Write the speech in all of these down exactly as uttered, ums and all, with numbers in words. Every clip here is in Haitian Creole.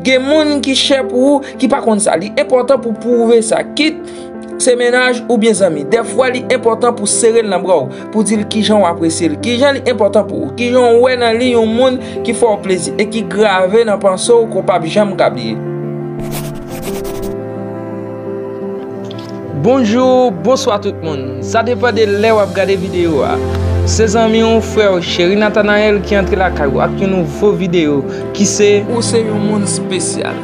Gen moun ki chè pou ou ki pa konn sa. Li enpòtan pou pwouve sa. Kit se mennaj oubyen zanmi. Dèfwa li enpòtan pou sere l nan bra w, pou di l kijan w apresye l, kijan li enpòtan pou ou, kijan w wè nan li yon moun ki fè w plezi e ki grave nan panse w ke w p ap janm ka bliye. Bonjou, bonswa tout moun. Sa depann de lè w ap gade videyo a. Se zanmi w, frè w, Cheri Nathanael ki antre lakay ou ak yon nouvo videyo ki se Ou se yon moun espesyal.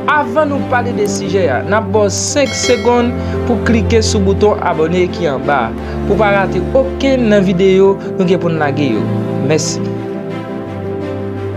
Avan nou pale de sijè a, n ap ba w senk segonn pou klike sou bouton abòne ki anba a, pou w pa rate okenn nan videyo nou gen pou n lage yo. Mèsi.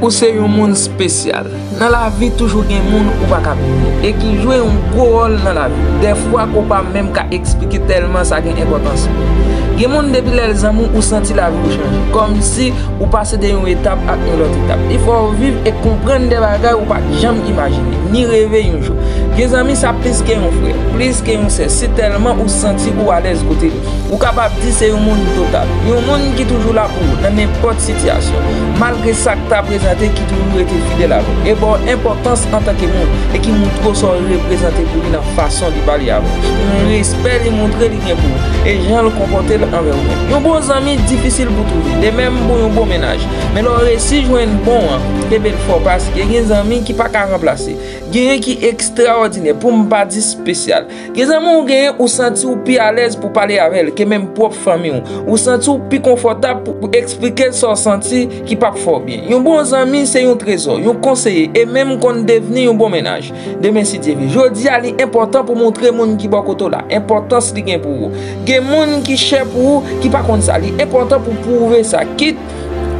Ou se yon moun espesyal. Nan lavi, toujou gen moun ou pa ka bliye e ki jwe yon gwo wòl nan lavi w. Dèfwa ke w pa menm ka eksplike tèlman sa gen enpòtans pou ou. Gen moun, depi lè l zanmi w, ou santi lavi w chanje. Kòmsi ou pase de yon etap ak yon lòt etap. Li fè w viv e konprann de bagay ou pa t janm imajine, ni reve yon jou. Gen zanmi, sa plis ke yon frè, plis ke yon sè, si tèlman ou santi ou alèz kote li. Ou kapab di se yon moun total, yon moun ki toujou la pou ou nan nenpòt sitiyasyon, malgre sa k ta prezante, ki toujou rete fidèl avè w e ba w enpòtans antanke moun e ki montre w sa w reprezante pou li nan fason li pale avè w, nan respè li montre li gen pou ou e jan l konpòte l anvè ou menm. Yon bon zanmi difisil pou twouve, de menm pou yon bon mennaj. Men lè w resi jwenn bon an, kenbe l fò paske gen zanmi ki pa ka ranplase. Genyen ki ekstraòdinè, pou m pa di espesyal. Gen zanmi w genyen, ou santi w pi alèz pou pale avè l ke menm pwòp fanmi w. Ou santi w pi konfòtab pou eksplike sa w santi ki p ap fè w byen. Yon bon zanmi se yon trezò, yon konseye, e menm konn devni yon bon mennaj. Demen, si Dye vle. Jodi a, li enpòtan pou montre moun ki bò kote w la enpòtans li gen pou ou. Gen moun ki chè pou ou ki pa konn sa. Li enpòtan pou pwouve sa. Kit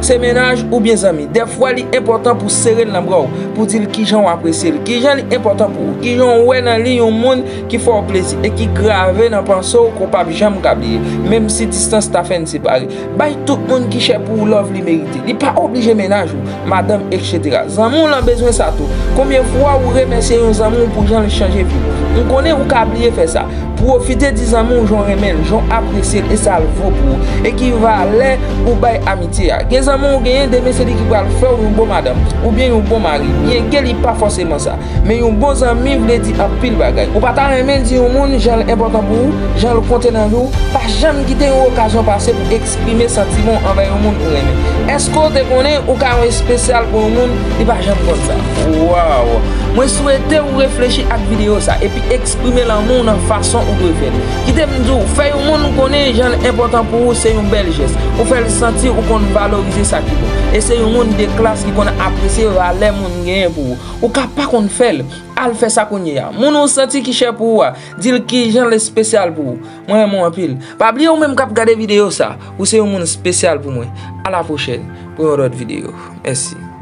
se mennaj oubyen zanmi. Dèfwa li enpòtan pou sere l nan bra w, pou di l kijan w apresye l, kijan li enpòtan pou ou, kijan w wè nan li yon moun ki fè w plezi e ki grave nan panse w ke w p ap janm ka bliye, menm si distans ta fè n separe. Bay tout moun ki chè pou ou love li merite. Li pa oblije mennaj ou, madanm, etsetera. Zanmi w lan bezwen sa tou. Konbyen fwa ou remèsye yon zanmi w pou jan l chanje vi w? M konnen ou ka bliye fè sa. Pwofite di zanmi w jan w renmen l, jan w apresye l e sa l vo pou ou, e ki valè ou bay amitye a. Gen zanmi w genyen, demen se li ki pral fè w yon bon madanm oubyen yon bon mari, byenke li pa fòseman sa. Men yon bon zanmi vle di anpil bagay. Ou pa ta renmen di yon moun jan l enpòtan pou ou, jan l konte nan vi w? Pa janm kite yon okazyon pase pou eksprime santiman w anvè yon moun ou renmen. Èske w te konnen ou ka yon espesyal pou yon moun? Li pa janm konn sa. Waw! Mwen swete w reflechi ak videyo sa epi eksprime lanmou w nan fason ou dwe fè l. Kite m di w, fè yon moun konnen jan l enpòtan pou ou se yon bèl jès. Ou fè l santi ou konn valorize sa ki bon. E se yon moun de klas ki konn apresye valè moun genyen pou ou. Ou ka pa konn fè l. Al fè sa kounye a. Moun ou santi ki chè pou ou a, di l kijan l espesyal pou ou. Mwen renmen w anpil. Pa bliye ou menm k ap gade videyo sa, ou se yon moun espesyal pou mwen. A la pwochèn pou yon lòt videyo. Mèsi.